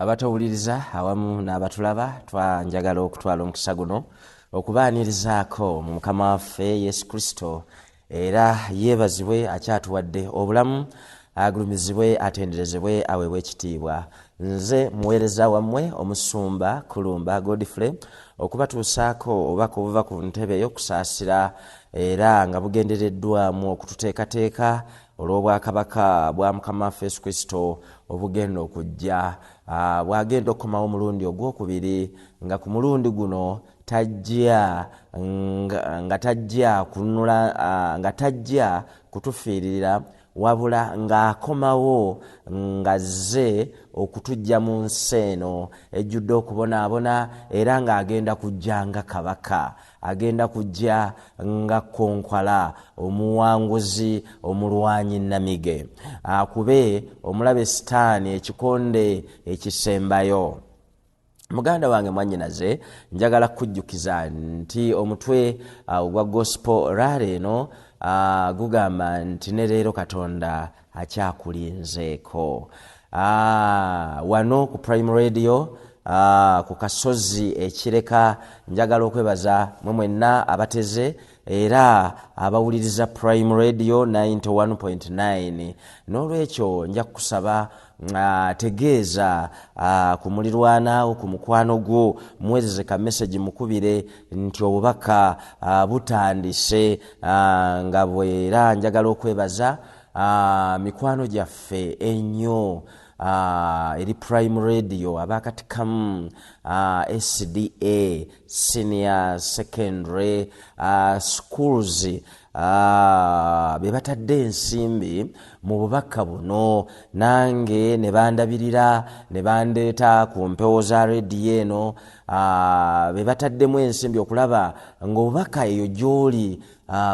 Abatowuliriza awamu n'abatulaba, twanjagala okutwala omukisa guno okubaanirizaako mu Mukama waffe Yesu Kristo. Era yeebazibwe akyatuwadde obulamu, agulumizibwe, atenderezebwe, aweebwe ekitiibwa. Nze muweereza wammwe Omusumba Kulumba Godfrey, okubatuusaako obubaka obuva ku ntebe ey'okusaasira, era nga bugendereddwamu okututeekateeka olw'obwakabaka bwa Mukama waffe Yesu Kristo obugenda okujja, bw'agenda okukomawo omulundi ogwokubiri, nga ku mulundi guno tajja nga tajja kununula, nga tajja kutufiiririra, wabula ng'akomawo ng'azze okutujja mu nsi eno ejjudde okubonaabona, era ng'agenda kujja nga kabaka, agenda kujja nga konkwala, omuwanguzi, omulwanyi namige, akube omulabe Sitaani ekikonde ekisembayo. Muganda wange, mwannyinaze, njagala kujjukiza nti omutwe ogwa gospel rally eno gugamba nti ne leero Katonda akyakulinzeeko. Wano ku Prime Radio ku kasozi Ekireka, njagala okwebaza mwe mwenna abateze era abawuliriza Prime Radio 91.9. N'olwekyo nja kukusaba, tegeeza ku mulirwanaawo, ku mukwano gwo, muweereze ka message, mukubire nti obubaka butandise. Nga bwera njagala okwebaza mikwano gyaffe ennyo eri Prime Radio, abakatikamu SDA Senior Secondary Schools, be batadde ensimbi mu bubaka buno, nange ne bandabirira ne bandeeta ku mpewo za rediyo eno, be bataddemu ensimbi okulaba ng'obubaka eyo gy'oli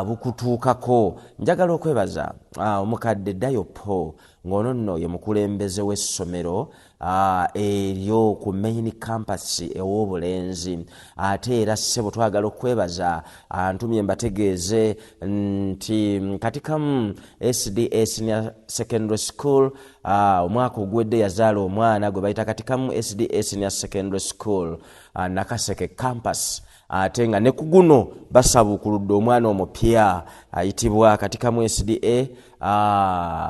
bukutuukako. Njagala okwebaza omukadde Dayopo, ng'ono nno ye mukulembeze w'essomero eryo ku main campus ew'obulenzi. Ate era ssebo, twagala okwebaza, ntumye mbategeeze nti Katikamu SDA Senior Secondary School omwaka oguwedde yazaala omwana gwe bayita Katikamu SDA Senior Secondary School Nakaseke Campus, ate nga ne ku guno basabuukuludde omwana omupya ayitibwa Katikamu SDA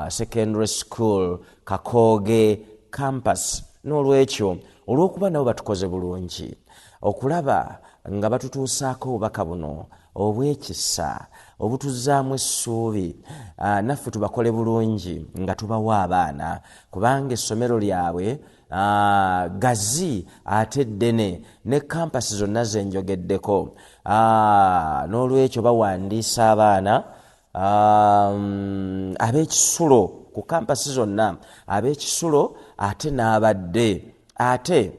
Secondary School Kakooge Campus. N'olwekyo, olw'okuba nabo batukoze bulungi okulaba nga batutuusaako obubaka buno obwekisa obutuzaamu essuubi, naffe tubakole bulungi nga tubawa abaana, kubanga essomero lyabwe gazi ate ddene ne campus zonna zenjogeddeko. N'olwekyo bawandiisa abaana ab'ekisulo ku campus zonna, ab'ekisulo ate n'abadde ate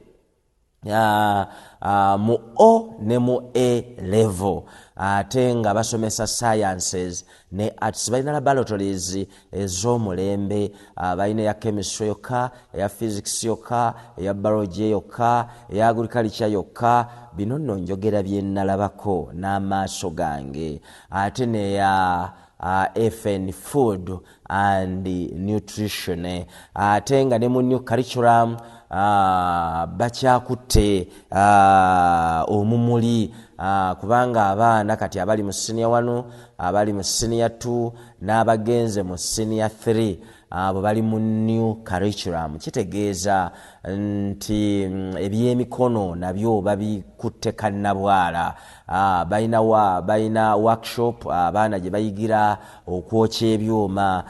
mu O ne mu A level, ate nga basomesa sciences ne arts. Balina laboratories ez'omulembe, balina eya chemistry yokka, eya physics yokka, eya biology yokka, eya agriculture yokka. Bino nno njogera byenalabako n'amaaso gange. Ate neya FN, food and nutrition. Ate nga ne mu new curriculum bakyakutte omumuli, kubanga abaana kati abali mu senior 1, abali mu senior 2 n'abagenze mu senior 3, abo bali mu new curriculum. Kitegeeza nti ebyemikono nabyo babikutte kannabwala. Balina workshop abaana gye bayigira okwokya ebyuma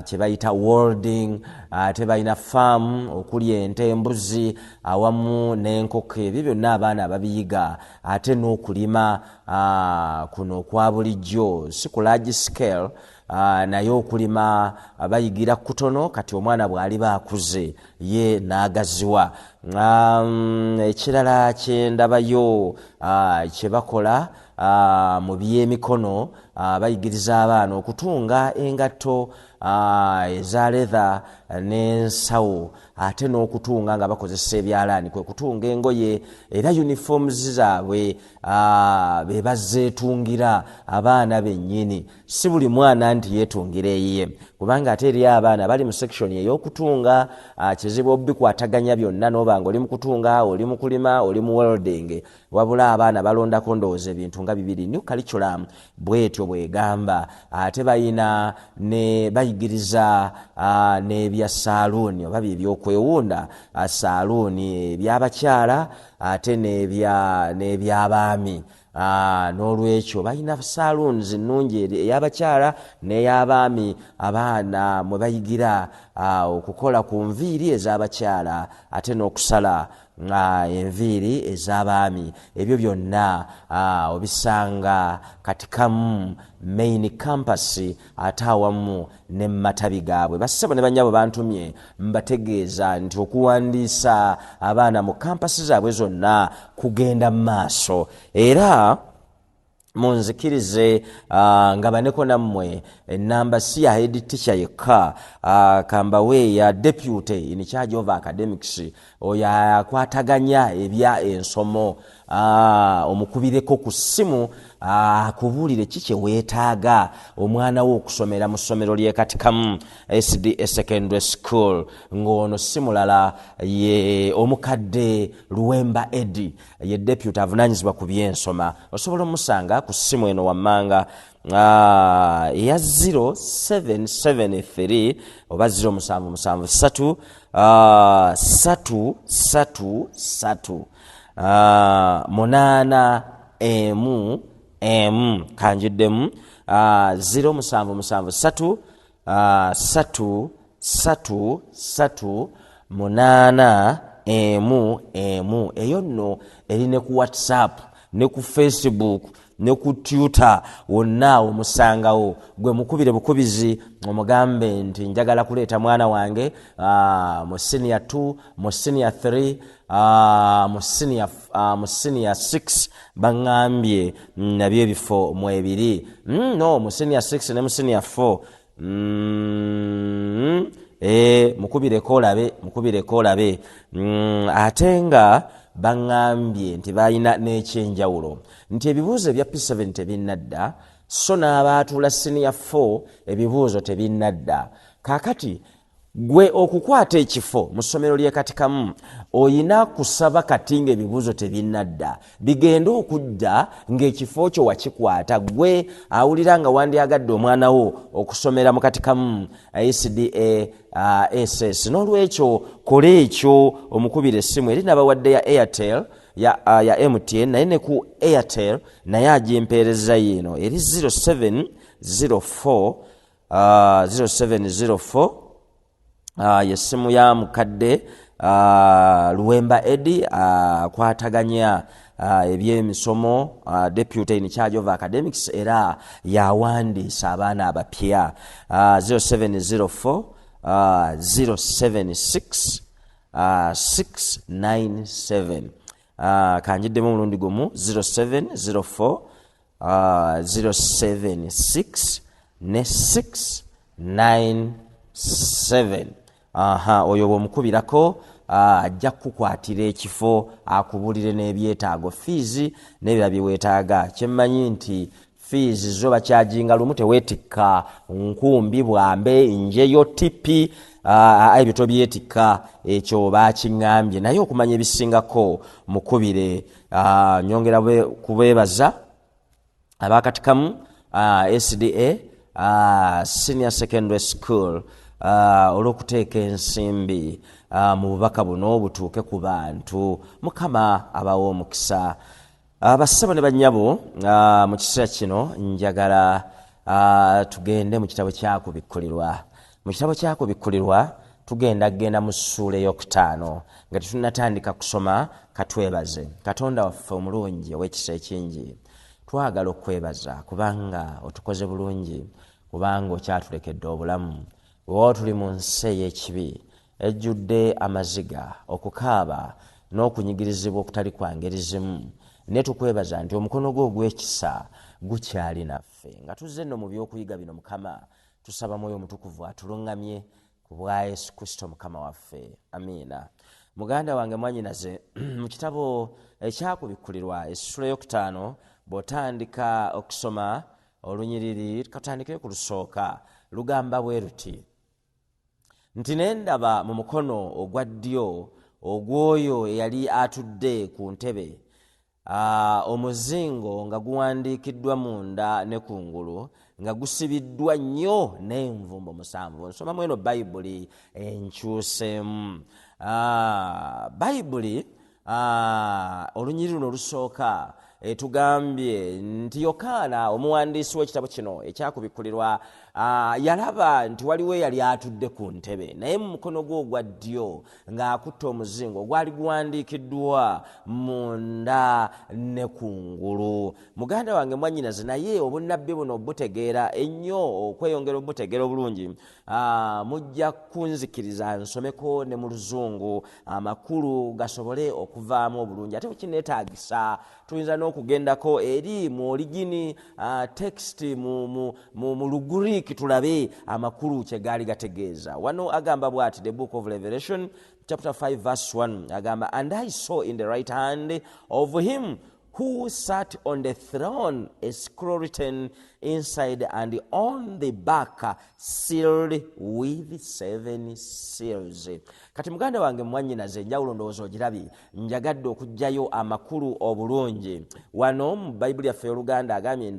kye bayita welding. Ate balina faamu okuli ente, embuzi awamu n'enkoko. Ebyo byonna abaana babiyiga, ate n'okulima kuno okwa bulijjo, si ku large scale, naye okulima bayigira kutono. Kati omwana bw'aliba akuze ye n'agaziwa. Ekirala kyendabayo kye bakola mu byemikono, bayigiriza abaana okutunga engatto. eza leather n'ensawo, ate n'okutunga nga bakozesa ebyalaani, kwe kutunga engoye. Era uniforms zaabwe be bazeetungira abaana bennyini. Si buli mwana nti yeetungira eyiye, kubanga ate eri abaana bali mu section ey'okutunga, kizibu obikwataganya byonna n'oba nga oli mu kutunga, oli mu kulima, oli mu welding. Wabula abaana balondako ndowooza ebintu nga bibiri. New curriculum bwetyo bwegamba. Ate bayina ne bayigiriza n'ebya saaluuni oba byebyokwewunda, saaluuni ebyabakyala ate n'ebyabaami. N'olwekyo balina saloons nnungi ey'abakyala n'ey'abaami, abaana mwe bayigira okukola ku nviiri ez'abakyala ate n'okusala enviiri ez'abaami. Ebyo byonna obisanga Katikamu main campus, ate awamu ne matabi gaabwe. Bassebo ne bannyabo, bantumye mbategeeza nti okuwandiisa abaana mu campus zaabwe zonna kugenda mu maaso. Era munzikirize nga baneko nammwe enamba si ya head teacher yekka, kambawe ya deputy in charge of academics, oyo akwataganya ebya ensomo. Omukubireko ku ssimu akubuulire ki kye weetaaga omwana wo okusomera mu ssomero ly'e Katikamu SDA Secondary School, ng'ono si mulala ye omukadde Luwemba Edi, ye deputy avunaanyizibwa ku byensoma. Osobola omusanga ku ssimu eno wammanga eya 0773 oba 0773 3 3 3 8 1 1. Kanjiddemu: 0773 3 3 3 8 1 1. Eyo nno eri ne ku WhatsApp, ne ku Facebook, ne ku Twitter, wonna omusangawo. Gwe mukubire bukubizi omugambe nti njagala kuleeta mwana wange mu senior 2, mu senior 3, mu senior 6. Baŋŋambye nabyo ebifo mwebiri. No mu senior 6 ne mu senior 4. Mukubireko olabe, mukubireko olabe. Ate nga baŋŋambye nti balina n'ekyenjawulo nti ebibuuzo ebya P7 tebinnadda, so n'abaatuula senior 4 ebibuuzo tebinnadda. Kaakati gwe okukwata ekifo mu ssomero ly'e Katikamu oyina kusaba kati ng'ebibuuzo tebinnadda, bigende okudda ng'ekifo kyo wakikwata. Gwe awulira nga wandyagadde omwana wo okusomera mu Katikamu SDA SS, n'olwekyo kola ekyo, omukubira essimu eri nabawadde ya Airtel, ya MTN, naye ne ku Airtel naye agimpeereza yiino eri 0704, 0704, yessimu ya mukadde Luwemba Edi, akwataganya ebyemisomo, deputy in charge of academics, era yawandiisa abaana abapya. 0704 076 697. Kanjiddemu omulundi gumu: 0704 076 ne 697. Aha, oyo bwomukubirako ajja kukukwatira ekifo, akubulire n'ebyetaago, fiizi n'ebirala byeweetaaga. Kyemmanyi nti fiizi zo bakyajinga lumu, teweetikka nkumbi bwambe njeyo tipi, ebyo tobyetikka, ekyo bakiŋŋambye. Naye okumanya ebisingako mukubire. Nyongera kubeebaza abakatikamu SDA Senior Secondary School olw'okuteeka ensimbi mu bubaka buno butuuke ku bantu. Mukama abawa omukisa. Bassebo ne bannyabo, mu kiseera kino njagala tugende mu kitabo kyakubikkulirwa. Mu kitabo kyakubikkulirwa tugenda kugenda mu ssuula eyokutaano. Nga tetunnatandika kusoma, katwebaze Katonda waffe omulungi ow'ekisa ekingi. Twagala okwebaza kubanga otukoze bulungi, kubanga okyatulekedde obulamu. Wewa tuli mu nsi ey'ekibi ejjudde amaziga, okukaaba n'okunyigirizibwa okutali kwa ngeri zimu, ne tukwebaza nti omukono gwo ogw'ekisa gukyali naffe nga tuzze nno mu byokuyiga bino. Mukama, Tusaba Mwoyo Omutukuvu atuluŋŋamye ku bwa Yesu Kristo Mukama waffe. Amiina. Muganda wange, mwanyinaze, mu kitabo ekyakubikkulirwa essula eyokutaano, bw'otandika okusoma olunyiriri, katandikire ku lusooka, lugamba bwe luti nti, "Nendaba mu mukono ogwa ddyo ogw'oyo eyali atudde ku ntebe omuzingo nga guwandiikiddwa munda ne kungulu, nga gusibiddwa nnyo n'envumbo musanvu." Nsomamu eno Bayibuli enkyuseemu. Bayibuli olunyiriri luno olusooka etugambye nti Yokaana omuwandiisi w'ekitabo kino ekyakubikkulirwa yalaba nti waliwo eyali atudde ku ntebe, naye mu mukono gwe ogwa ddyo ng'akutte omuzingo ogwali guwandiikiddwa munda ne kungulu. Muganda wange, mwannyinaze, naye obunnabbi buno butegeera ennyo, okweyongera obutegeera obulungi, mujja kunzikiriza nsomeko ne mu Luzungu, amakulu gasobole okuvaamu obulungi. Ate bwekineetaagisa tuyinza n'okugendako eri mu original text mu Luguriiki, tulabe amakulu kye gaali gategeeza. Wano agamba bw'ati, the Book of Revelation chapter 5 verse 1 agamba, "And I saw in the right hand of him who sat on the throne a scroll written inside and on the back, sealed with seven seals." Kati muganda wange, mwannyinaze, enjawulo ndowooza ogirabye. Njagadde okuggyayo amakulu obulungi. Wano mu Bayibuli yaffe y'Oluganda agambye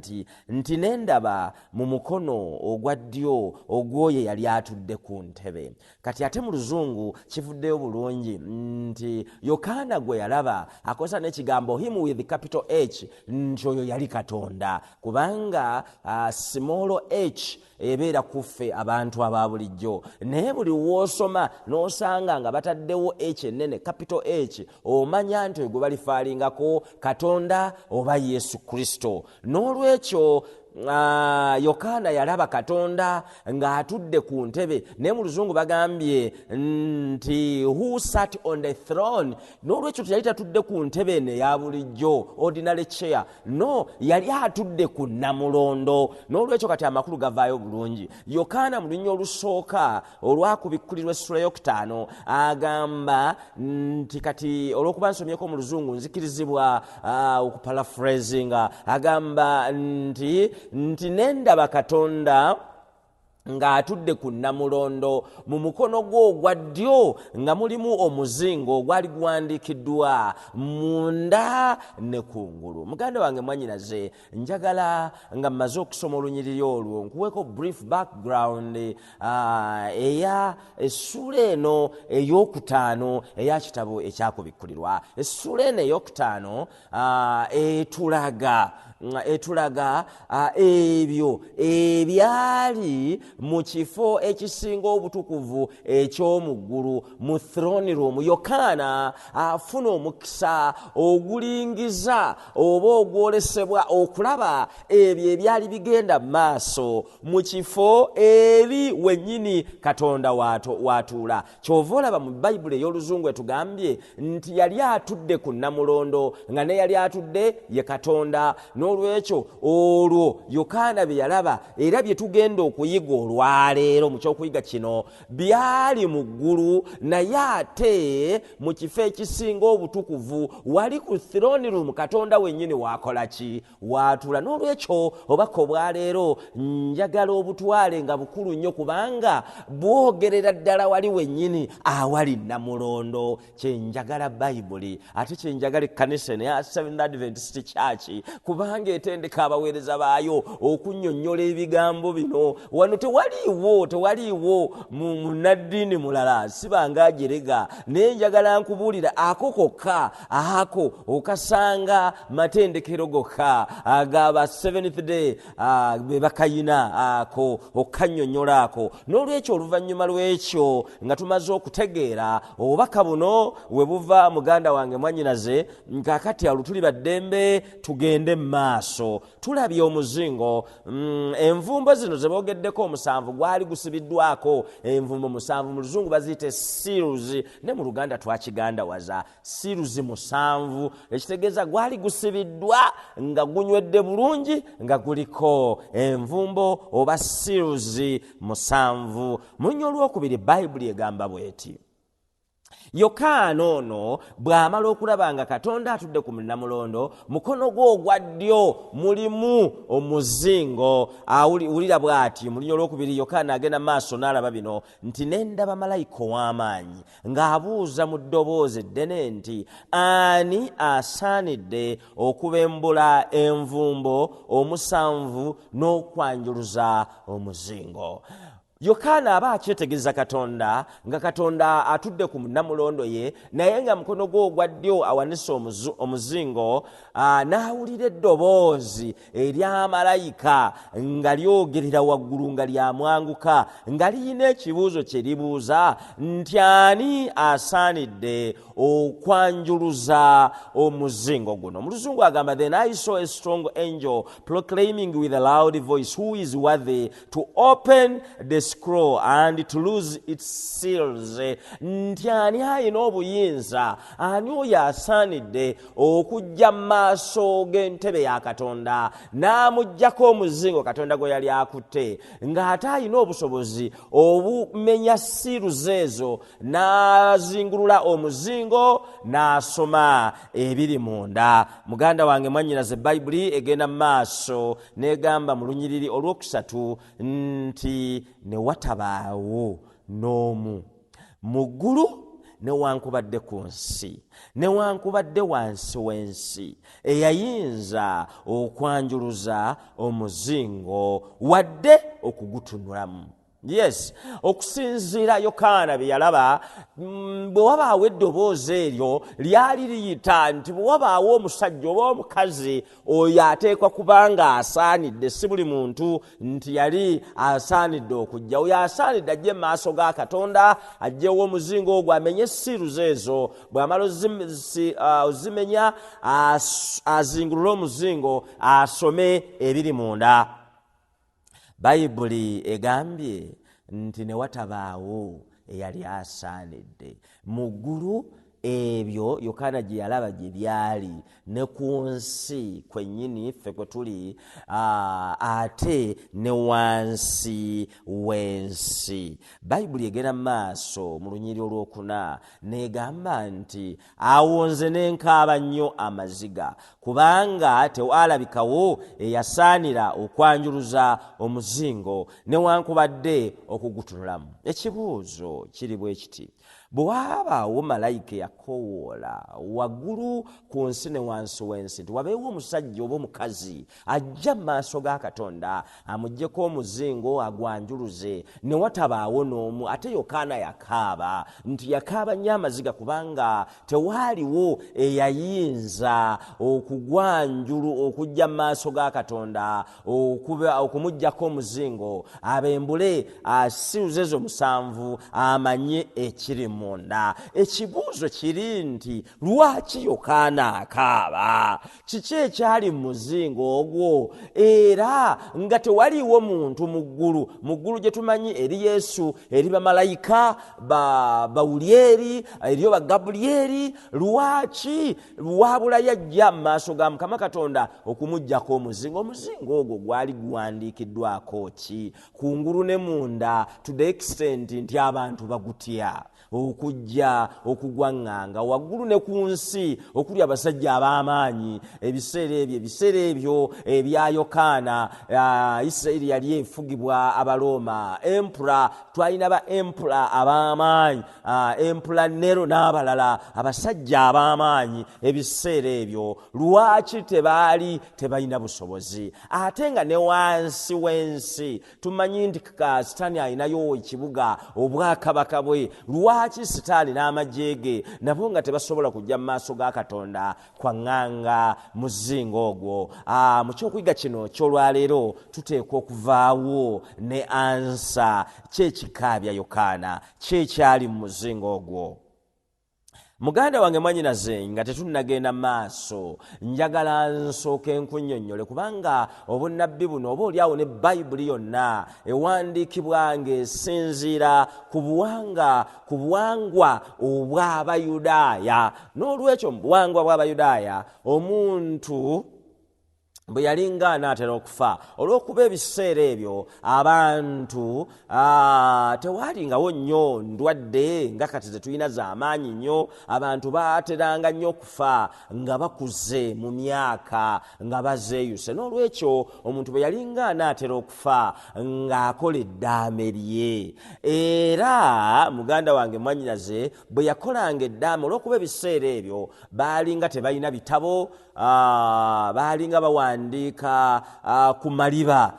nti nendaba mu mukono ogwa ddyo ogw'oyo eyali atudde ku ntebe. Kati ate mu Luzungu kivuddeyo bulungi nti Yokaana gwe yalaba akozesa n'ekigambo "him" with capital H, nti oyo yali Katonda, kubanga small h ebeera kuffe abantu aba bulijjo, naye buli woosoma n'osanga nga bataddewo H ennene, capital H, omanya nti oyo gwe balifaalingako Katonda oba Yesu Kristo. N'olwekyo Yokaana yalaba Katonda ng'atudde ku ntebe, naye mu Luzungu bagambye nti "who sat on the throne". N'olwekyo teyali tatudde ku ntebe eno eya bulijjo, ordinary chair, no, yali atudde ku nnamulondo. N'olwekyo kati amakulu gavaayo bulungi. Yokaana mu lunya olusooka olwakubikkulirwa essula eyokutaano agamba nti, kati olw'okuba nsomyeko mu Luzungu nzikirizibwa okuparaphrasinga, agamba nti nendaba Katonda ng'atudde ku nnamulondo, mu mukono gwe ogwa ddyo nga mulimu omuzingo ogwali guwandiikiddwa munda ne kungulu. Muganda wange, mwanyinaze, njagala nga mmaze okusoma olunyiriri olwo nkuweeko brief background eya essuula eno eyokutaano eya kitabo ekyakubikkulirwa. Essuula eno eyokutaano etulaga ebyo ebyali mu kifo ekisinga obutukuvu eky'omu ggulu, mu throne room. Yokaana afuna omukisa ogulingiza oba ogwolesebwa okulaba ebyo ebyali bigenda mu maaso mu kifo eri wennyini Katonda w'atuula. Kyova olaba mu Bayibuli ey'Oluzungu etugambye nti yali atudde ku nnamulondo, nga ne yali atudde ye Katonda. N'olwekyo olwo Yokaana bye yalaba era bye tugenda okuyiga olwaleero mu kyokuyiga kino byali mu ggulu, naye ate mu kifo ekisinga obutukuvu, wali ku throne room, Katonda wennyini waakola ki? Waatula. N'olwekyo obaka obwaleero njagala obutwale nga bukulu nnyo, kubanga bwogerera ddala wali wennyini awali nnamulondo. Kyenjagala Bayibuli, ate kyenjagala ekkanisa eno ya Seventh Adventist Church, kubanga etendeka abaweereza baayo okunnyonnyola ebigambo bino. Wano tewaliiwo mu munnaddiini mulala sibanga ajerega, naye njagala nkubuulira ako kokka, ako okasanga matendekero gokka agaba Seventh Day be bakayina ako okannyonnyola ako. N'olwekyo oluvannyuma lw'ekyo nga tumaze okutegeera obubaka buno we buva, muganda wange, mwannyinaze, kaakati alwo tuli baddembe tugende mu maaso. Tulabye omuzingo, envumbo zino ze boogeddeko omusanvu. ogw'omusanvu gwali gusibiddwako envumbo musanvu. Mu Luzungu baziyita seals, ne mu Luganda twakigandawaza seals musanvu, ekitegeeza gwali gusibiddwa nga gunywedde bulungi, nga guliko envumbo oba seals musanvu. Mu lunya olwokubiri Bayibuli egamba bw'eti: Yokaana ono bw'amala okulaba nga Katonda atudde ku munamulondo, mukono gwe ogwa ddyo mulimu omuzingo, awulira bw'ati mu lunya olwokubiri. Yokaana agenda maaso n'alaba bino nti, "Ne ndaba malayika ow'amaanyi ng'abuuza mu ddoboozi eddene nti, 'Ani asaanidde okubembula envumbo omusanvu n'okwanjuluza omuzingo?'" Yokaana aba akyetegereza Katonda, nga Katonda atudde ku namulondo ye, naye nga mukono gwe ogwa ddyo awanise omuzingo, n'awulira eddoboozi erya malayika nga lyogerera waggulu, nga lyamwanguka, nga liyina ekibuuzo kye libuuza nti, "Ani asaanidde okwanjuluza omuzingo guno?" Mu Luzungu agamba, "Then I saw a strong angel proclaiming with a loud voice, 'Who is worthy to open the scroll and to loose its seals?'" Nti ani ayina obuyinza, ani oyo asaanidde okujja mu maaso g'entebe ya Katonda n'amuggyako omuzingo Katonda gwe yali akutte, ng'ate ayina obusobozi obumenya seals ezo, n'azingulula omuzingo n'asoma ebiri munda? Muganda wange, mwannyinaze, Bayibuli egenda mu maaso n'egamba mu lunyiriri olwokusatu nti, "Ne watabaawo n'omu mu ggulu, newankubadde ku nsi, newankubadde wansi w'ensi, eyayinza okwanjuluza omuzingo wadde okugutunulamu." Yes, okusinziira Yokaana bye yalaba, bwe wabaawo eddoboozi eryo lyali liyita nti bwe wabaawo omusajja oba omukazi, oyo ateekwa kubanga asaanidde. Si buli muntu nti yali asaanidde okujja. Oyo asaanidde ajje mu maaso ga Katonda, ajjewo omuzingo ogwo, amenye seals ezo. Bw'amala ozimenya, azingulule omuzingo, asome ebiri munda. Bayibuli egambye nti ne watabaawo eyali asaanidde mu ggulu, ebyo Yokaana gye yalaba gye byali, ne ku nsi kwennyini ffe kwe tuli, ate ne wansi w'ensi. Bayibuli egenda mu maaso mu lunyiri olwokuna n'egamba nti, "Awo nze ne nkaaba nnyo amaziga, kubanga tewalabikawo eyasaanira okwanjuluza omuzingo newankubadde okugutunulamu." Ekibuuzo kiri bwe kiti: bwe waabaawo malayika eyakowoola waggulu ku nsi ne wansi w'ensi nti wabeewo omusajja oba omukazi ajja mu maaso ga Katonda amuggyeko omuzingo agwanjuluze, ne watabaawo n'omu, ate Yokaana yakaaba nti yakaaba nnyo amaziga kubanga tewaaliwo eyayinza okugwanjulu, okujja mu maaso ga Katonda okumuggyako omuzingo, abembule seals ezo musanvu, amanye ekiri munda. Ekibuuzo kiri nti, lwaki Yokaana akaaba? Kiki ekyali mu muzingo ogwo, era nga tewaliiwo muntu mu ggulu? Mu ggulu gye tumanyi eri Yesu, eri bamalayika, bawulyeri, eriyo Bagabulyeri. Lwaki wabula yajja mu maaso ga Mukama Katonda okumuggyako omuzingo? Omuzingo ogwo gwali guwandiikiddwako ki kungulu ne munda, to the extent nti abantu bagutya okujja okugwaŋŋanga waggulu ne ku nsi okuli abasajja ab'amaanyi ebiseera ebyo? Ebiseera ebyo ebya Yokaana, Isirayiri yali efugibwa Abalooma, emperor. Twalina ba emperor ab'amaanyi, Emperor Nero n'abalala, abasajja ab'amaanyi ebiseera ebyo. Lwaki tebaali tebalina busobozi, ate nga ne wansi w'ensi tumanyi nti Sitaani alinayo ekibuga, obwakabaka bwe? Lwaki Sitaani n'amagye ge nabo nga tebasobola kujja mu maaso ga Katonda kwaŋŋanga muzingo ogwo? Mu kyokuyiga kino kyolwaleero tuteekwa okuvaawo ne answer. Kyekikaabya Yokaana, kyekyali mu muzingo ogwo? Muganda wange, mwanyinaze, nga tetunnagenda maaso, njagala nsooka enkunnyonnyole, kubanga obunnabbi buno oba oliawo ne Bayibuli yonna ewandiikibwa ng'esinziira ku buwangwa obw'Abayudaaya. N'olwekyo mu buwangwa bw'Abayudaaya, omuntu bwe yalinga anaatera okufa, olw'okuba ebiseera ebyo abantu tewalingawo nnyo ndwadde nga kati zetulina z'amaanyi nnyo, abantu baateranga nnyo okufa nga bakuze mu myaka, nga bazeeyuse. N'olwekyo omuntu bwe yalinga anaatera okufa ng'akola eddaame lye. Era muganda wange, mwanyinaze, bwe yakolanga eddaame, olw'okuba ebiseera ebyo baalinga tebalina bitabo, baalinga bawandiika ku maliba.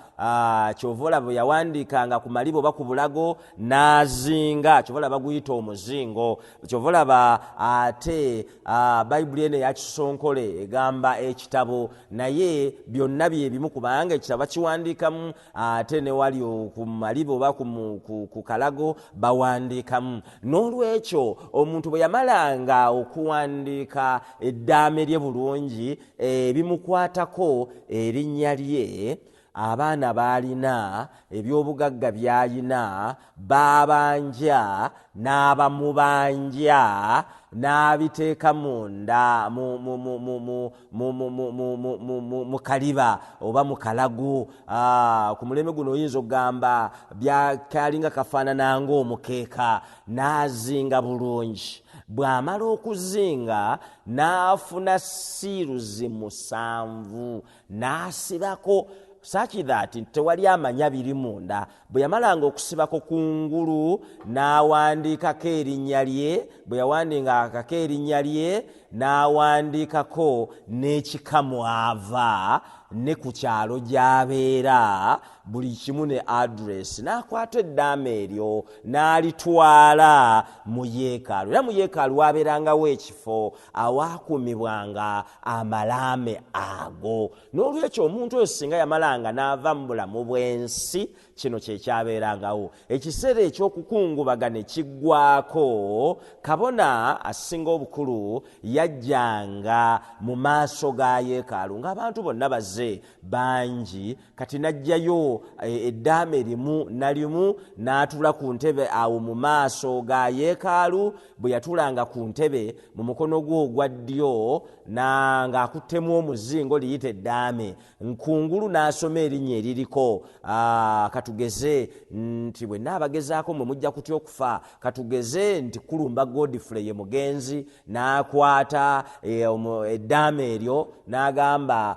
Kyova olaba bwe yawandiikanga ku maliba oba ku bulago n'azinga, kyova olaba baguyita omuzingo. Kyova olaba ate Bayibuli eno eyakisonkole egamba ekitabo, naye byonna bye bimu, kubanga ekitabo bakiwandiikamu ate ne wali ku maliba oba ku kalago bawandiikamu. N'olwekyo omuntu bwe yamalanga okuwandiika eddaame lye bulungi, ebimukwatako, erinnya lye, abaana baalina, ebyobugagga by'alina, baabanja n'abamubanja, n'abiteeka munda mu kaliba oba mu kalago. Ku mulembe guno oyinza okugamba byakalinga kafaanana ng'omukeeka, n'azinga bulungi. Bw'amala okuzinga n'afuna seals 7 n'asibako such that tewali amanya biri munda. Bwe yamalanga okusibako kungulu n'awandiikako erinnya lye, bwe yawandiikako erinnya lye n'awandiikako n'ekika mwava ne ku kyalo gy'abeera, buli kimu ne address, n'akwata eddaame eryo n'alitwala mu yeekaalu. Era mu yeekaalu wabeerangawo ekifo awaakuumibwanga amalaame ago. N'olwekyo omuntu oyo singa yamalanga n'ava mu bulamu bw'ensi, kino kyekyabeerangawo. Ekiseera ekyokukungubaga ne kiggwako, kabona asinga obukulu yajjanga mu maaso ga yeekaalu ng'abantu bonna bazze bangi. Kati n'ajjayo eddaame limu na limu n'atuula ku ntebe awo mu maaso ga yeekaalu. Bwe yatuulanga ku ntebe, mu mukono gwe ogwa ddyo ng'akuttemu omuzingo, liyita eddaame, nkungulu n'asoma erinnya eririko. Katugeze nti bwe naabagezaako mwe mujja kutya okufa, katugeze nti Kulumba Godfrey ye mugenzi, n'akwata eddaame eryo n'agamba,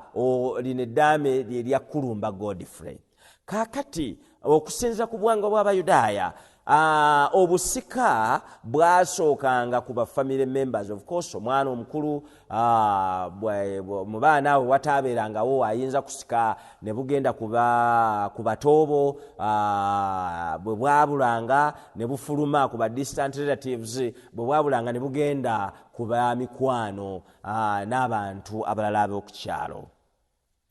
lino eddaame lyerya Kulumba Godfrey. Kaakati okusinziira ku buwangwa bw'Abayudaaya, obusika bwasookanga ku ba family members. Of course omwana omukulu mu baana abo wataabeerangawo ayinza kusika, ne bugenda ku batoobo. Bwe bwabulanga ne bufuluma ku ba distant relatives, bwe bwabulanga ne bugenda ku bamikwano n'abantu abalala ab'oku kyalo.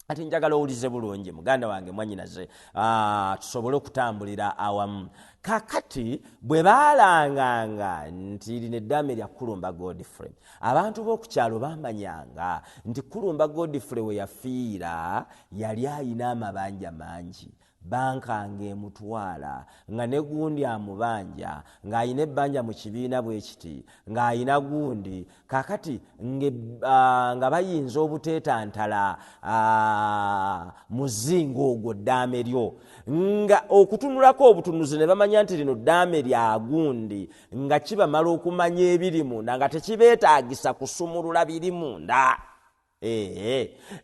Ati njagala owulize bulungi, muganda wange, mwanyinaze, tusobole okutambulira awamu. Kakati bwe baalanganga nti lino eddaame lya Kulumba Godfrey, abantu b'oku kyalo bamanyanga nti Kulumba Godfrey we yafiira yali ayina amabanja mangi, banka ng'emutwala, nga ne gundi amubanja, ng'ayina ebbanja mu kibiina bwe kiti, ng'ayina gundi. Kaakati nga bayinza obuteetantala muzingo ogwo, ddaame lyo, nga okutunulako obutunuzi ne bamanya nti lino ddaame lya gundi, nga kibamala okumanya ebiri munda, nga tekibeetaagisa kusumulula biri munda.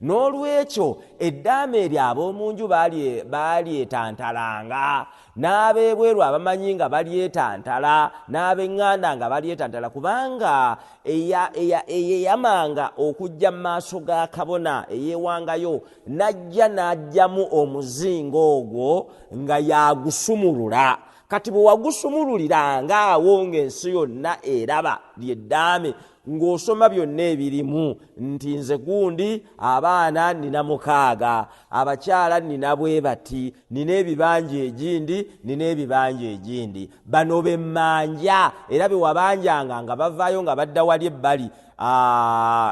N'olwekyo eddaame eryo ab'omu nju baalyetantalanga, n'ab'ebweru abamanyi nga balyetantala, n'ab'eŋŋanda nga balyetantala, kubanga eyeyamanga okujja mu maaso ga kabona eyeewangayo n'ajja n'ajjamu omuzingo ogwo nga yagusumulula. Kati bwe wagusumululiranga awo ng'ensi yonna eraba ly'eddaame, ng'osoma byonna ebirimu nti nze gundi abaana nina 6, abakyala nina bwe bati, nina ebibanja egindi, nina ebibanja egindi, bano be mmanja. Era be wabanjanga nga bavaayo nga badda wali ebbali,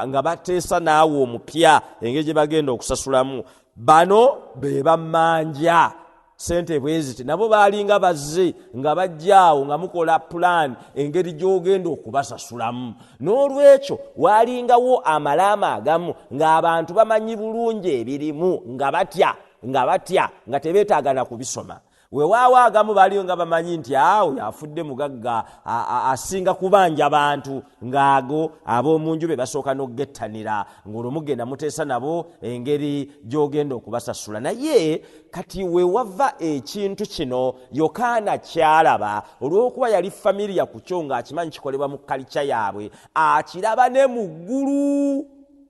nga bateesa naawe omupya engeri gye bagenda okusasulamu, bano be bammanja sente bweziti. Nabo baalinga bazze nga bajjaawo nga mukola pulaani engeri gy'ogenda okubasasulamu. N'olwekyo waalingawo amalaama agamu ng'abantu bamanyi bulungi ebirimu, nga batya, nga batya, nga tebeetaaga na kubisoma. Weewaawo agamu baaliyo nga bamanyi nti awo yafudde mugagga, asinga kubanja bantu, ng'ago ab'omu nju be basooka n'okugettanira, ng'olwo mugenda muteesa nabo engeri gy'ogenda okubasasula. Naye kati we wava ekintu kino Yokaana ky'alaba, olw'okuba yali familiya ku kyo ng'akimanyi kikolebwa mu kalica yaabwe, akiraba ne mu ggulu,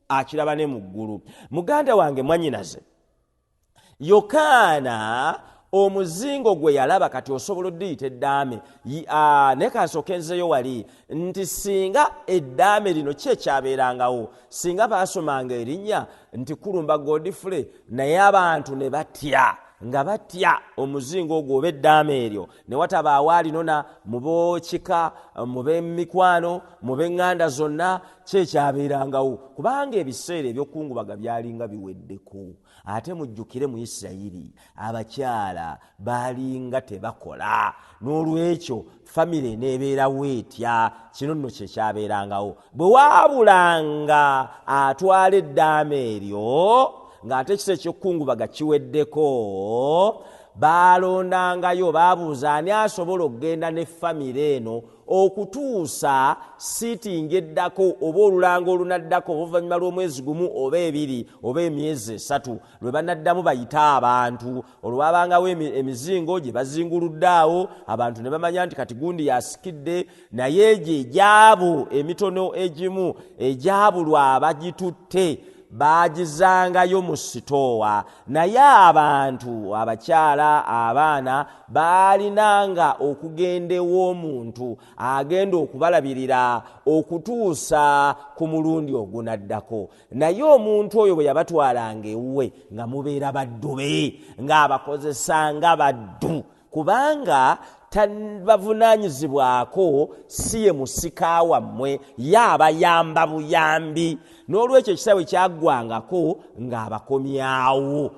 akiraba ne mu ggulu. Muganda wange mwannyinaze, Yokaana omuzingo gwe yalaba, kati osobola oddiyita eddaame, naye kansooke nzeeyo wali nti singa eddaame lino ki ekyabeerangawo, singa baasomanga erinnya nti Kulumba Godfrey, naye abantu ne batya, nga batya omuzingo ogwo oba eddaame eryo, ne watabaawo alinona mu b'ekika, mu b'emikwano, mu b'eŋŋanda zonna, ki ekyabeerangawo, kubanga ebiseera eby'okukungubaga byalinga biweddeko. Ate mujjukire mu Isirayiri abakyala baalinga tebakola, n'olwekyo famire eneebeerawo etya? Kino nno kye kyabeerangawo. Bwe waabulanga atwala eddaame eryo ng'ate ekiseera eky'okukungubaga kiweddeko, baalondangayo, baabuuza ani asobola okugenda ne famire eno okutuusa siitingi eddako oba olulango olunaddako oluvannyuma lw'omwezi gumu oba ebiri oba emyezi 3 lwe banaddamu bayite abantu. Olwo wabangawo emizingo gye bazinguludde awo, abantu ne bamanya nti kati gundi yasikidde, naye egyo egyabo emitono egimu egyabulwa abagitutte baagizangayo mu sitoowa. Naye abantu, abakyala, abaana baalinanga okugenda ew'omuntu agenda okubalabirira okutuusa ku mulundi ogunaddako. Naye omuntu oyo bwe yabatwalanga ewuwe nga mubeera baddu be, ng'abakozesa nga baddu, kubanga tabavunaanyizibwako, si ye musika wammwe, ye abayamba buyambi. N'olwekyo ekiseera bwe kyaggwangako ng'abakomyawo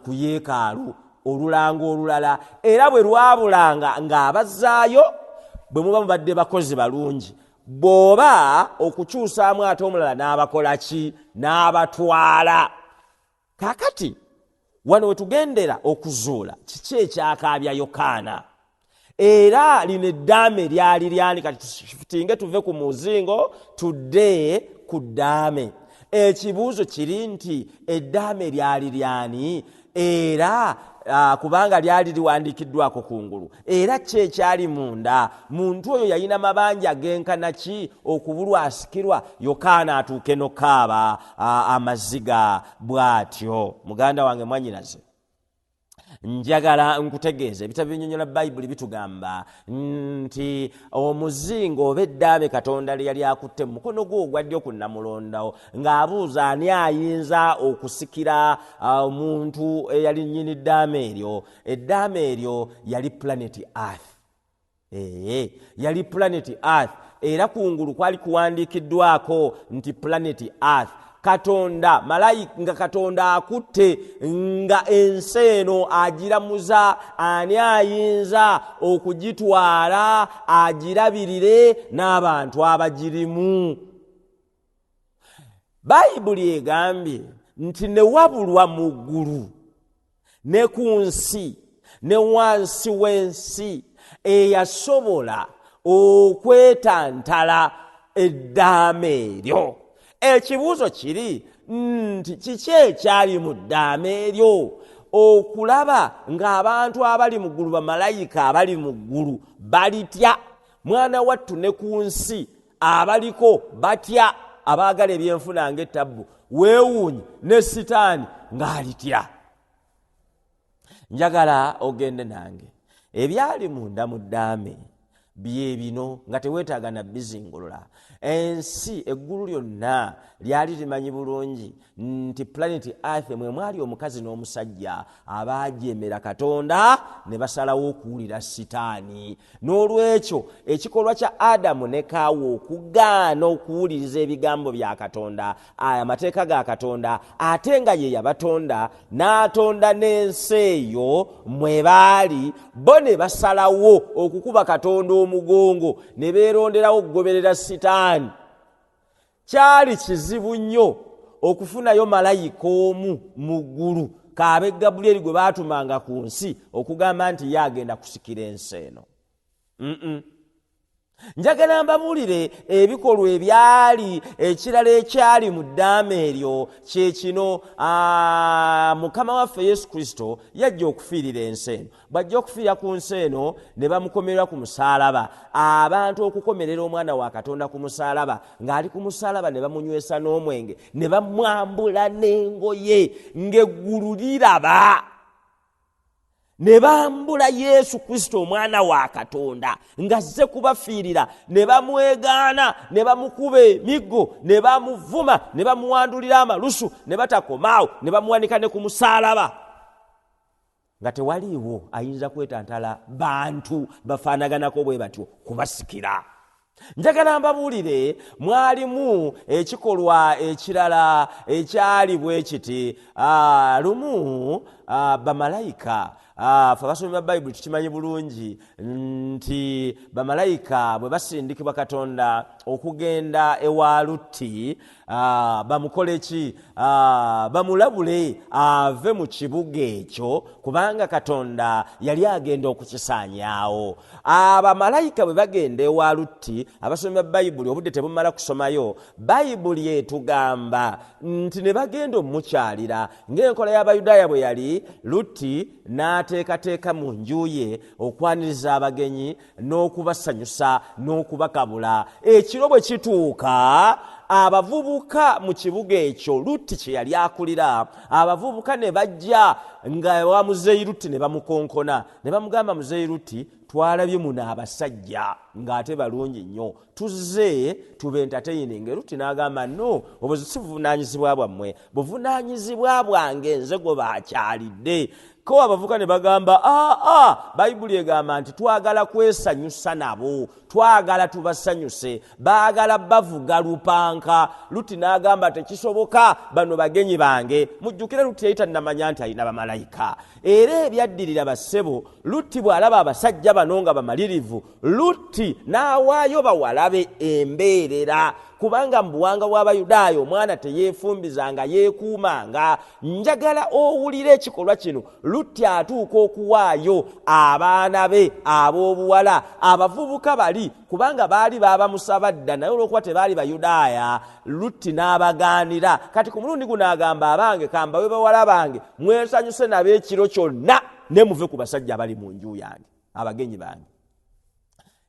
ku yeekaalu olulango olulala, era bwe lwabulanga ng'abazzaayo, bwe muba mubadde bakozi balungi, bw'oba okukyusaamu ate omulala n'abakola ki? N'abatwala. Kaakati wano we tugendera okuzuula kiki ekyakaabya Yokaana. Era lino eddaame lyali lyani? Kati tutinge tuve ku muzingo tudde ku ddaame. Ekibuuzo kiri nti eddaame lyali lyani? Era kubanga lyali liwandiikiddwako kungulu, era ki ekyali munda? Muntu oyo yalina mabanja genkana ki okubulwa asikirwa Yokaana atuuke n'okaaba amaziga bw'atyo? Muganda wange mwannyinaze, njagala nkutegeeze ebitabo ebinnyonnyola Bayibuli bitugamba nti omuzingo oba eddaame Katonda lye yali akutte mu mukono gwe ogwa ddyo ku nnamulondawo, ng'abuuza ani ayinza okusikira omuntu eyali nnyini ddaame eryo. Eddaame eryo yali planet Earth. Yali planet Earth, era kungulu kwali kuwandiikiddwako nti planet Earth. Katonda malayika, nga Katonda akutte nga ensi eno agiramuza, ani ayinza okugitwala agirabirire n'abantu abagirimu? Bayibuli egambye nti ne wabulwa mu ggulu ne ku nsi ne wansi w'ensi eyasobola okwetantala eddaame eryo. Ekibuuzo kiri nti kiki ekyali mu ddaame eryo okulaba ng'abantu abali mu ggulu, bamalayika abali mu ggulu balitya? Mwana wattu ne ku nsi abaliko batya, abaagala ebyenfuna ng'ettabbu, weewuunye ne sitaani ng'alitya. Njagala ogende nange. Ebyali munda mu ddaame bye bino nga teweetaaga na bizingulula. Ensi, eggulu lyonna lyali limanyi bulungi nti planet Earth mwe mwali omukazi n'omusajja abaajeemera Katonda ne basalawo okuwulira Sitaani. N'olwekyo ekikolwa kya Adamu ne Kaawa okugaana okuwuliriza ebigambo bya Katonda, amateeka ga Katonda, ate nga ye yabatonda n'atonda n'ensi eyo mwe baali, bo ne basalawo okukuba Katonda omugongo ne beeronderawo okugoberera Sitaani. Kyali kizibu nnyo okufunayo malayika omu mu ggulu, k'abe Gabulyeri gwe baatumanga ku nsi okugamba nti ye agenda kusikira ensi eno. Njagala mbabuulire ebikolwa ebyali ekirala ekyali mu ddaama eryo kye kino. Mukama waffe Yesu Kristo yajja okufiirira ensi eno. Bw'ajja okufiira ku nsi eno ne bamukomerera ku musaalaba, abantu okukomerera omwana wa Katonda ku musaalaba, ng'ali ku musaalaba ne bamunywesa n'omwenge, ne bamwambula n'engoye ng'eggulu liraba, ne bambula Yesu Kristo omwana wa Katonda ng'azze kubafiirira, ne bamwegaana, ne bamukuba emiggo, ne bamuvuma, ne bamuwandulira amalusu, ne batakomaawo, ne bamuwanika ne ku musaalaba, nga tewaliiwo ayinza kwetantala bantu bafaanaganako bwe batyo kubasikira. Njagala mbabuulire, mwalimu ekikolwa ekirala ekyali bwe kiti. Lumu bamalayika, ffe abasomi ba Bayibuli tukimanyi bulungi nti bamalayika bwe basindikibwa Katonda okugenda ewa Lutti, bamukole ki? Bamulabule ave mu kibuga ekyo kubanga Katonda yali agenda okukisaanyaawo. Abamalayika bwe bagenda ewa Lutti, abasomi ba Bayibuli obudde tebumala kusomayo, Bayibuli etugamba nti ne bagenda omukyalira ng'enkola y'Abayudaaya bwe yali, Lutti n'ateekateeka mu nju ye okwaniriza abagenyi n'okubasanyusa n'okubakabula. Ekiro bwe kituuka, abavubuka mu kibuga ekyo Lutti kye yali akulira, abavubuka ne bajja nga wa muzeeyi Lutti ne bamukonkona ne bamugamba, muzeeyi Lutti, twalabye muno abasajja ng'ate balungi nnyo, tuzze tube entertaining. Lutti n'agamba, no, obwo si buvunaanyizibwa bwammwe, buvunaanyizibwa bwange nze gwe bakyalidde. Ko abavubuka ne bagamba, aa, Bayibuli egamba nti twagala kwesanyusa nabo, twagala tubasanyuse, baagala bavuga lupanka. Lutti n'agamba, tekisoboka, bano bagenyi bange. Mujjukire Lutti yali tannamanya nti alina bamalayika. Era ebyaddirira bassebo, Lutti bw'alaba abasajja bano nga bamalirivu, Lutti n'awaayo bawala be embeerera, kubanga mu buwangwa bw'Abayudaaya omwana teyeefumbizanga, yeekuumanga. Njagala owulire ekikolwa kino. Lutti atuuka okuwaayo abaana be ab'obuwala, abavubuka bali, kubanga baali baabamusaba dda, naye olw'okuba tebaali Bayudaaya, Lutti n'abagaanira. Kati ku mulundi guno agamba, abange kambawe bawala bange, mwesanyuse nabo ekiro kyonna, ne muve ku basajja abali mu nju yange, abagenyi bange.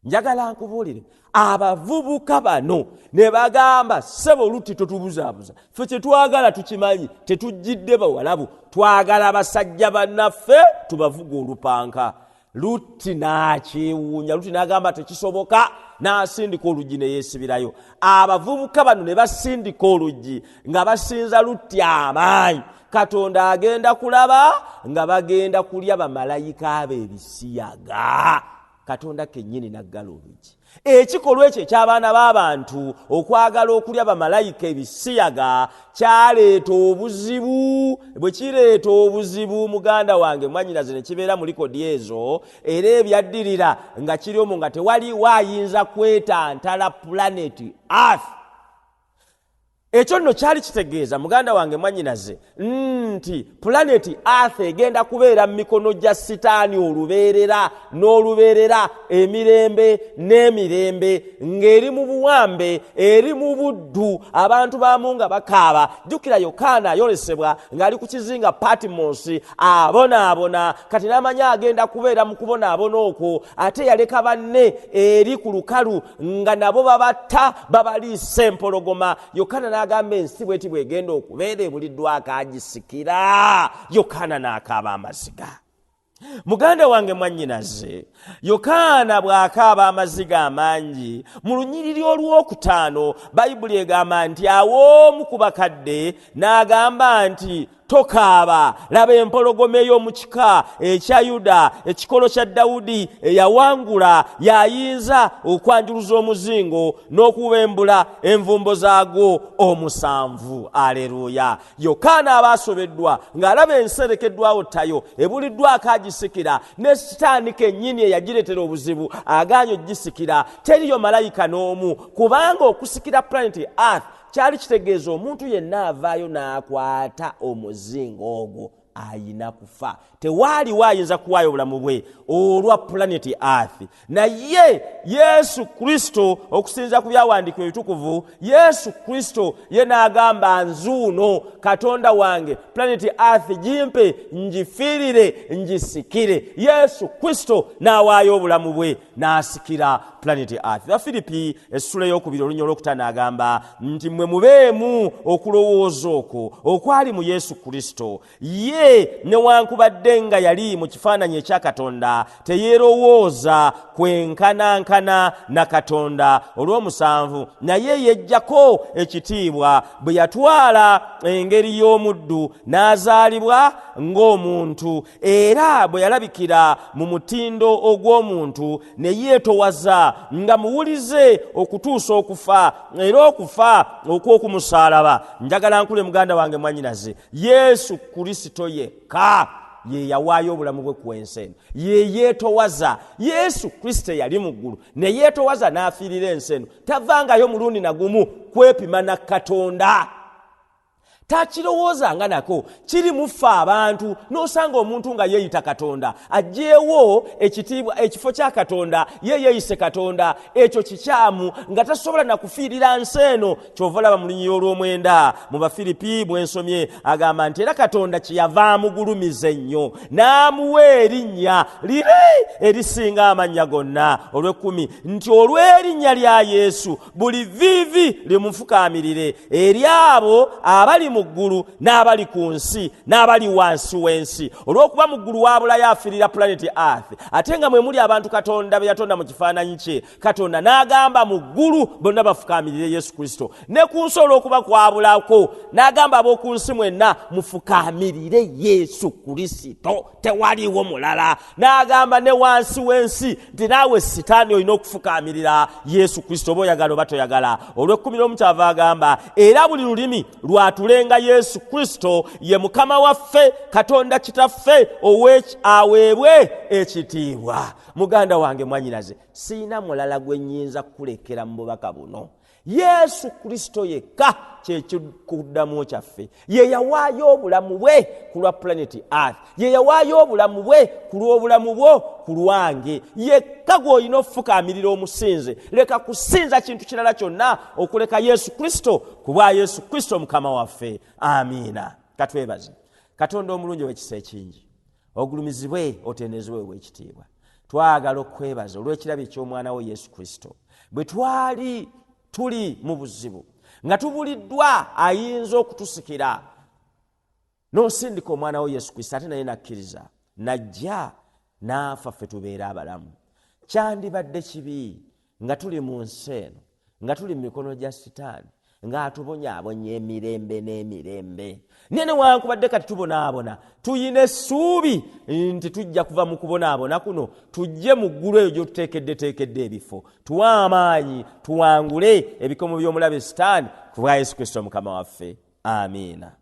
Njagala nkubuulire, abavubuka bano ne bagamba, ssebo Lutti, totubuzaabuza, ffe kye twagala tukimanyi, tetujjidde bawalabu, twagala basajja bannaffe tubavuga olupanka. Lutti n'akyewuunya. Lutti n'agamba tekisoboka, n'asindika oluggi ne yeesibirayo. Abavubuka bano ne basindika oluggi nga basinza Lutti amaanyi. Katonda agenda kulaba nga bagenda kulya bamalayika abo ebisiyaga. Katonda kennyini n'aggala oluggi. Ekikolwa ekyo eky'abaana b'abantu okwagala okulya bamalayika ebisiyaga kyaleeta obuzibu. Bwe kireeta obuzibu, muganda wange, mwannyinaze, ne kibeera mu likodi ezo, era ebyaddirira nga kiri omwo nga tewaliwo ayinza kwetantala planet Earth. Ekyo nno kyali kitegeeza, muganda wange, mwannyinaze, nti pulaneti Earth egenda kubeera mu mikono gya Sitaani olubeerera n'olubeerera, emirembe n'emirembe, ng'eri mu buwambe, eri mu buddu, abantu baamu nga bakaaba. Jjukira Yokaana ayolesebwa ng'ali ku kizinga Patmos, abonaabona. Kati n'amanya agenda kubeera mu kubonaabona okwo, ate yaleka banne eri ku lukalu nga nabo babatta, babaliisa empologoma. Yokaana n'agamba ensi bweti bwegenda okubeera ebuliddwako agisikira. Yokaana n'akaaba amaziga. Muganda wange, mwannyinaze, Yokaana bw'akaaba amaziga amangi mu lunyiriri olwokutaano, Bayibuli egamba nti awoomu ku bakadde n'agamba nti, "Tokaaba, laba empologoma ey'omu kika ekya Yuda, ekikolo kya Dawudi, eyawangula, y'ayinza okwanjuluza omuzingo n'okuwembula envumbo zaagwo omusanvu." Aleluya! Yokaana aba asobeddwa ng'alaba ensi erekeddwawo ttayo, ebuliddwako agisikira, ne Sitaani kennyini eyagireetera obuzibu agaanye ogisikira. Teriyo malayika n'omu, kubanga okusikira planet Earth kyali kitegeeza omuntu yenna avaayo n'akwata omuzingo ogwo ayina kufa. Tewaaliwo ayinza kuwaayo obulamu bwe olwa planet Earth. Naye Yesu Kristo, okusinza ku byawandiikibwa ebitukuvu, Yesu Kristo ye n'agamba, "Nzuuno, Katonda wange, planet Earth gimpe ngifiirire, ngisikire." Yesu Kristo n'awaayo obulamu bwe n'asikira planet Earth. Bafiripi essula eyokubiri olunya olwokutaano agamba nti, "Mmwe mubeemu okulowooza okwo okwali mu Yesu Kristo. Ye newankubadde nga yali mu kifaananyi ekya Katonda, teyeerowooza kwenkanankana na Katonda." Olw'omusanvu, "Naye yejjako ekitiibwa bwe yatwala engeri y'omuddu, n'azaalibwa ng'omuntu. Era bwe yalabikira mu mutindo ogw'omuntu, ne yeetowaza nga muwulize okutuusa okufa, era okufa okw'okumusaalaba." Njagala nkule, muganda wange, mwanyinaze, Yesu Kristo yekka ye yawaayo obulamu bwe ku ensi eno, ye yeetowaza. Yesu Kristo yali mu ggulu ne yeetowaza n'afiirira ensi eno. Tavangayo mulundi nagumu kwepima na Katonda, takirowoozanga nako. Kiri muffe abantu, n'osanga omuntu nga yeeyita Katonda, aggyeewo ekitiibwa, ekifo kya Katonda, ye yeeyise Katonda. Ekyo kikyamu, nga tasobola nakufiirira nsi eno. Kyova olaba mu lunyiriri olw'omwenda mu Bafiripi bwensomye agamba nti, "Era Katonda kyeyava amugulumiza ennyo n'amuwa erinnya liri erisinga amannya gonna." Olw'ekkumi nti, "Olw'erinnya lya Yesu buli viivi limufukaamirire, eri abo abali mu ggulu n'abali ku nsi n'abali wansi w'ensi." Olw'okuba mu ggulu waabulayo afiirira planet Earth, ate nga mwe muli abantu Katonda be yatonda mu kifaananyi kye, Katonda n'agamba mu ggulu bonna bafukaamirire Yesu Kristo. Ne ku nsi olw'okuba kwabulako, n'agamba ab'oku nsi mwenna mufukaamirire Yesu Kristo, tewaliwo mulala. N'agamba ne wansi w'ensi nti naawe Sitaani olina okufukaamirira Yesu Kristo, oba oyagala oba toyagala. Olw'ekkumi n'omu kyava agamba, "Era buli lulimi lwatulenga Yesu Kristo ye Mukama waffe, Katonda Kitaffe aweebwe ekitiibwa." Muganda wange, mwanyinaze, siina mulala gwe nnyinza kukulekera mu bubaka buno. Yesu Kristo yekka kyekikuddamu kyaffe. Ye yawaayo obulamu bwe ku lwa planet Earth, ye yawaayo obulamu bwe ku lw'obulamu bwo, ku lwange. Yekka gw'olina okufukaamirira omusinze. Leka kusinza kintu kirala kyonna okuleka Yesu Kristo, ku bwa Yesu Kristo Mukama waffe. Amiina. Katwebaze Katonda omulungi ow'ekisa ekingi. Ogulumizibwe, otendezebwe ow'ekitiibwa. Twagala okwebaza olw'ekirabo eky'omwana wo Yesu Kristo. Bwe twali tuli mu buzibu, nga tubuliddwa ayinza okutusikira, n'osindika omwana wo Yesu Kristo, ate naye nakkiriza najja n'afa ffe tubeere abalamu. Kyandibadde kibi nga tuli mu nsi eno, nga tuli mu mikono gya Sitaani, ng'atubonyaabonya emirembe n'emirembe. Naye newankubadde kati tubonaabona, tuyina essuubi nti tujja kuva mu kubonaabona kuno, tujje mu ggulu eyo gy'otuteekeddeteekedde ebifo. Tuwe amaanyi tuwangule ebikomo by'omulabe Sitaani, ku bwa Yesu Kristo Mukama waffe. Amiina.